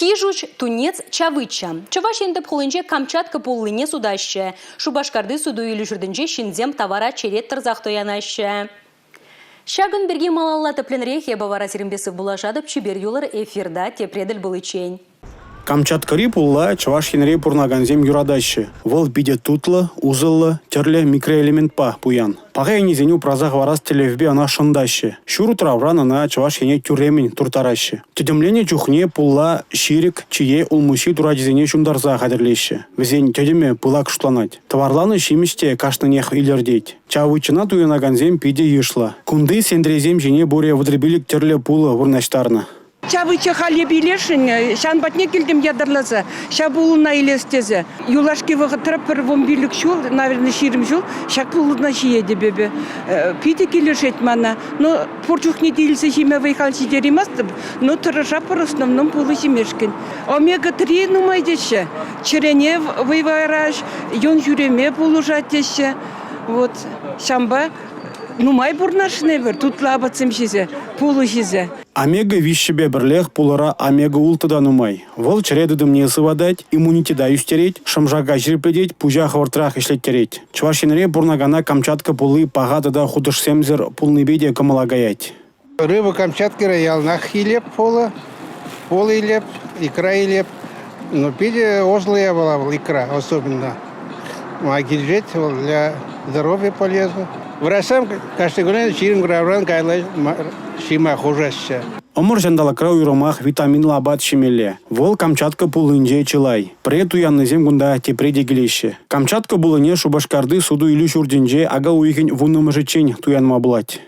Хижуч, тунец, чавыча. Чӑваш Ен тӗп хулинче Камчатка пуллине сутаҫҫӗ. Шупашкарти суту-илӳ ҫуртӗнче ҫынсем тавара черет тӑрсах туянаҫҫӗ. Ҫакӑн пирки малалла тӗплӗнрех эпӗ вара сирӗнпе сывпуллашатӑп. Чипер юлӑр эфирта тепре тӗл пуличчен. Камчаткӑри пулла Чӑваш Енре пурӑнакансем юратаҫҫӗ. Вӑл питӗ тутлӑ, усӑллӑ, тӗрлӗ микроэлементпа пуян. Паха енӗсене упраса хӑварас тӗллевпе ӑна шӑнтаҫҫӗ. Ҫур утравран ӑна Чӑваш Ене тӳрремӗн турттараҫҫӗ. Тӗтӗмленӗ чухне пулла ҫирӗк, чие, улмуҫҫи турачӗсене ҫунтарса хатӗрлеҫҫӗ. Вӗсен тӗтӗмӗ пылак шутланать. Тӑварланӑ ҫимӗҫ те кашнинех илӗртет. Чавычӑна туянакансем питӗ йышлӑ. Кунти сентресем ҫине пурӗ 35 тӗрлӗ пулӑ вырнаҫтарнӑ. Чавыча халь эп илесшӗн, ҫавӑн патне килтӗм ятарласа, ҫав пулӑна илес тесе. Юлашки вӑхӑтра пӗр 15 ҫул, наверное, 20 ҫул ҫак пулӑна ҫиетӗп эпӗ. Питӗ килӗшет мана. Но пур чухне те илсе ҫиме вӑй-хал ҫитерейместӗп, но тӑрӑшатпӑр в основном пулӑ ҫимешкӗн. Омега-3 нумай теҫҫӗ. Чӗрене вӑй параҫ, юн ҫӳреме пулӑшать теҫҫӗ. Вот ҫавӑнпа нумай пурӑнасшӑн эпир тутлӑ апатсем ҫисе, пулӑ ҫисе. Омега-3-пе пӗрлех пулӑра омега-6 та нумай. Вӑл чӗре тытӑмне сыватать, иммунитета ӳстерет, шӑм-шака ҫирӗплетет, пуҫа хӑвӑртрах ӗҫлеттерет. Чӑваш Енре пурӑнакана Камчатка пулли паха тата хутӑшсемсӗр пулнипе те кӑмӑла каять. Рыба Камчаткӑра яланах илеп пулӑ, пулӑ илеп, икра илеп. Ну, питӗ ӑслӑ япала вӑл икра особенно. Ма килӗшет, вӑл для здоровья полезно. Врачсем кашни кун 20 граммран каялла ҫиме хушаҫҫӗ. Ӑмӑр ҫанталӑкра уйрӑмах витаминлӑ апат ҫимелле. Вӑл Камчатка пуллинче чылай. Пӗрре туяннисем кунта тепре те килеҫҫӗ. Камчатка пуллине Шупашкарти суту-илӳ ҫуртӗнче ака уйӑхӗн 10-мӗшӗччен туянма пулать.